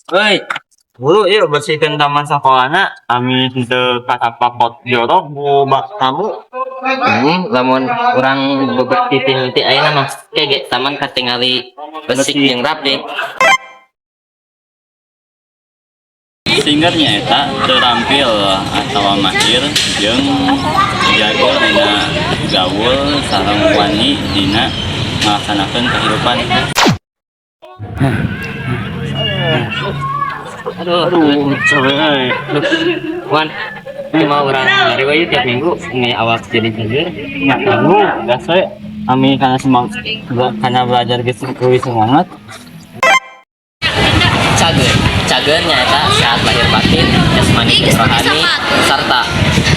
Euy, buru ieu bersihkeun taman sakolana, ami henteu katapakot jorok ku bak tamu. Lamun urang bebersih ti heuti ayeuna mah ge taman katingali bersih jeung rapi. Singer nyaeta terampil atawa mahir jeung jago dina gaul sareng wani dina ngalaksanakeun kahirupan. Aduh, Aduh, capek euy. Wan, cuma urang lari wae tiap minggu nih awak jadi seger. Nggak tahu, gas we. Ami karena semangat, karena belajar geus leuwih semangat. Cager, cager nyaeta sehat lahir batin, jasmani jeung rohani, serta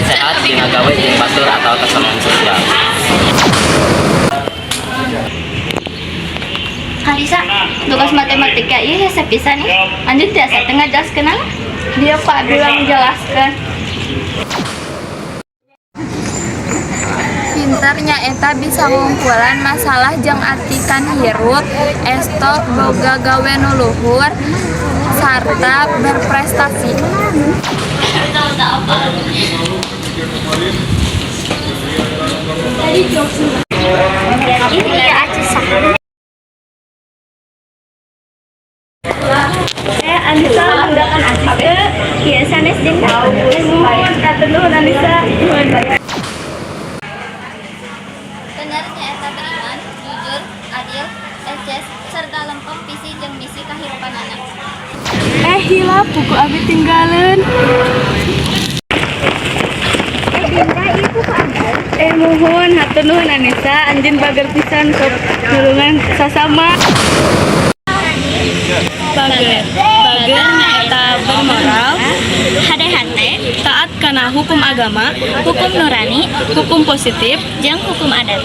sehat dina gawe jeung batur atau kesenangan sosial. Kalisa, tugas matematika ieu hese pisan nih. Anjeun tiasa teu ngajelaskeun lah. Dia Pak bilang jelaskan. Pinter nyaeta bisa ngungkulan masalah jeung atikan hirup, esto boga gawe nu luhur, sarta berprestasi. Ini ya acis saha. Anissa menggunakan acis teu kieu sanes jeung nuhun hatur nuhun Anissa. Bener nyaeta beriman, jujur, adil, eces, serta lempeng visi jeung misi kahirupanana. Eh, hilap buku abi tinggalin. Eh, muhun hatur nuhun Anissa, anjeun bager pisan sok nulungan sasama. Bager. Bager nyaeta bermoral, Hade-hate, taat kana hukum agama, hukum nurani, hukum positif, jeung hukum adat.